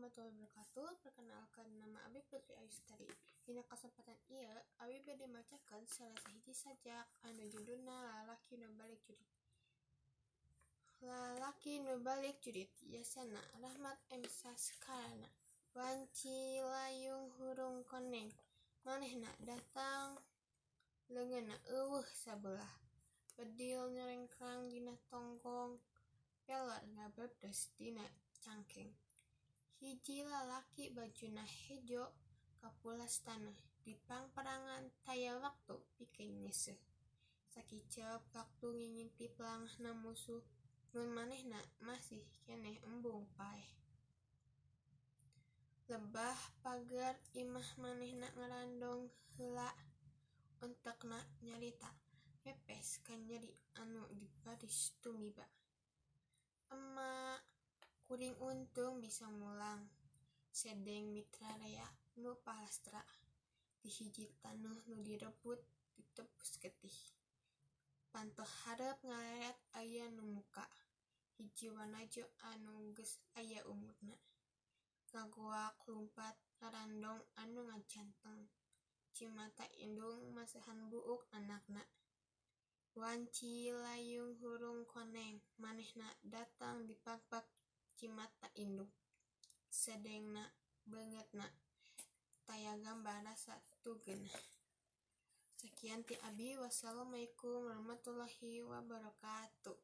Warahmatullahi wabarakatuh. Perkenalkan, nama abi Putri Ayustari. Dina kasempatan ieu abi bade macakeun salah sahiji sajak anu judulna Lalaki Nu Balik Jurig. Lalaki Nu Balik Jurig, yasana Rahmat M. Saskarana. Wanci layung hurung koneng, manehna datang leungeunna euweuh sabelah. Bedil nyerengkrang dina tonggong, pelor ngabrebes dina cangkeng. Hiji lalaki bajuna hejo kapulas taneuh, dipangperangan taya waktu pikeun nyeuseuh. Sakiceup waktu ngingintip langahna musuh, mun manehna masih keneh embung paeh. Lebah pager imah manehna ngarandong heula, untekna nyarita pepes ka nyeri anu dibaris tumiba. Ema, kuring untung bisa mulang, sedeng mitra rea nu palastra. Di hiji taneuh nu direbut ditebus getih. Panto hareup ngaleret aya nu muka, hiji wanajo anu geus aya umurna. Ngagoak lumpat ngarandong anu ngajanteng, cimata indung maseuhan buuk anakna. Wanci layung hurung koneng, manehna datang dipagpag cimata indung. Sedengna beungeutna taya gambar rasa tu geunah. Sakian ti abi, wassalamualaikum warahmatullahi wabarakatuh.